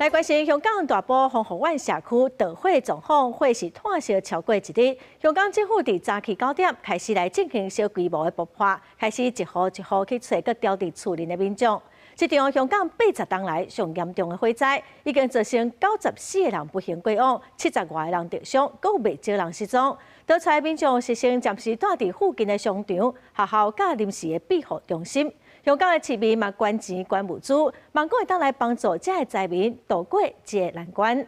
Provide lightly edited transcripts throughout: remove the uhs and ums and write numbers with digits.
來關心香港大埔宏福苑社區著火狀況，火勢湠燒超過一日。香港政府佇早起9點開始來進行小規模的爆破，開始一戶一戶去揣閣牢佇厝內的民眾。這場香港80冬來上嚴重的火災，已經造成94個人不幸過往，70外個人受傷，閣有袂少人失蹤。逃出來民眾是先暫時蹛佇附近的商場、學校佮臨時的庇護中心。香港的市民嘛捐錢捐物資，望講會當來幫助遮的災民渡過這个難關。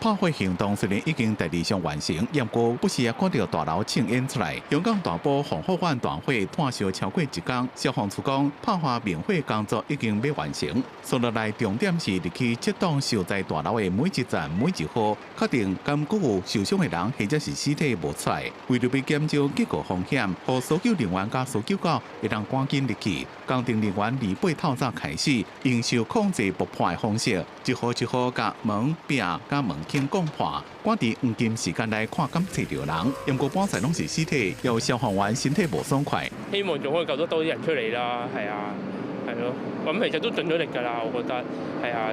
破火行動雖然已經大致上完成，不過不時也看著大樓青煙出來。香港大埔宏福苑大火湠燒超過一工，消防處講拍火滅火工作已經欲完成。紲落來重點是入去這棟受災大樓的每一層每一戶，確定敢閣有受傷的人或者是屍體無出來。為著欲減少結果風險，予搜救人員佮搜救狗會當趕緊入去。工程人員禮拜透早開始，用受控制爆破的方式，一戶一戶共門壁佮門窗攻破，趕佇黃金時間內看敢揣著人。毋過半載攏是屍體，有消防員身體無爽快。希望仲可以救得多啲人出嚟啦，係啊，係咯。咁其實都盡咗力㗎啦，我覺得係啊，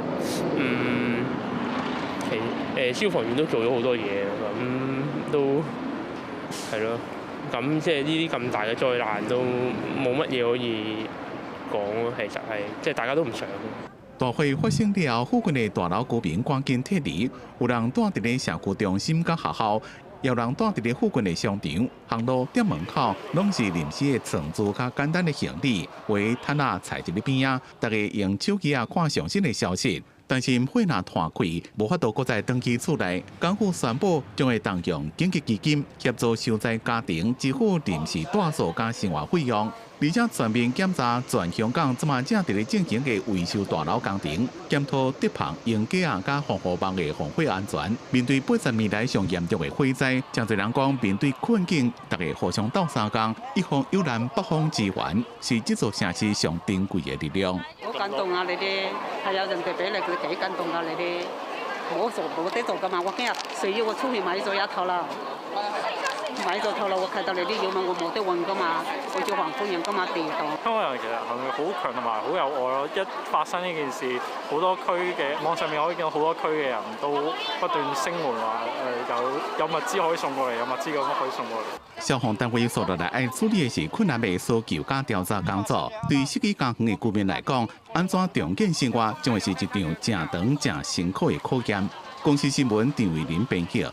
其消防員都做咗好多嘢，咁都係咯。咁即係呢啲咁大嘅災難都冇乜嘢可以講咯，其實係即係大家都唔想。大火發生了後，附近的大樓居民趕緊撤離，有人蹛佇咧社區中心佮學校，有人蹛佇咧附近的商場、行路店門口，攏是臨時的床褥佮簡單的行李，圍毯仔踩佇咧邊仔，大家用手機仔看上新的消息。但是火若湠開，無法度閣再轉去厝內。港府宣布將會動用緊急基金協助受災家庭支付臨時蹛宿佮生活費用，而且全面檢查全香港這馬正佇咧進行的維修大樓工程，檢討竹棚、鷹架仔佮防護網的防火安全。面對80年來上嚴重的火災，誠濟人講面對困境，大家互相鬥相共，一方有難八方支援，是這座城市上珍貴的力量。好感動啊！你哋係有人哋俾你，佢幾感動啊！你哋冇做冇得做噶嘛？我今日需要我出去買咗一套啦，買咗套啦，我看到你啲要嘛，我冇得換噶嘛，我就還歡迎噶嘛，地道。香港人其實係好強同埋好有愛咯！一發生呢件事，好多區嘅網上面可以見到好多區嘅人都不斷聲援話有物資可以送過嚟，有物資咁可以送過嚟。消防單位紲落來愛處理的是困難的搜救佮調查工作。對失去家園的居民來講，按怎重建生活將會是一場誠長、誠辛苦的考驗。公視新聞陳慧琳編譯。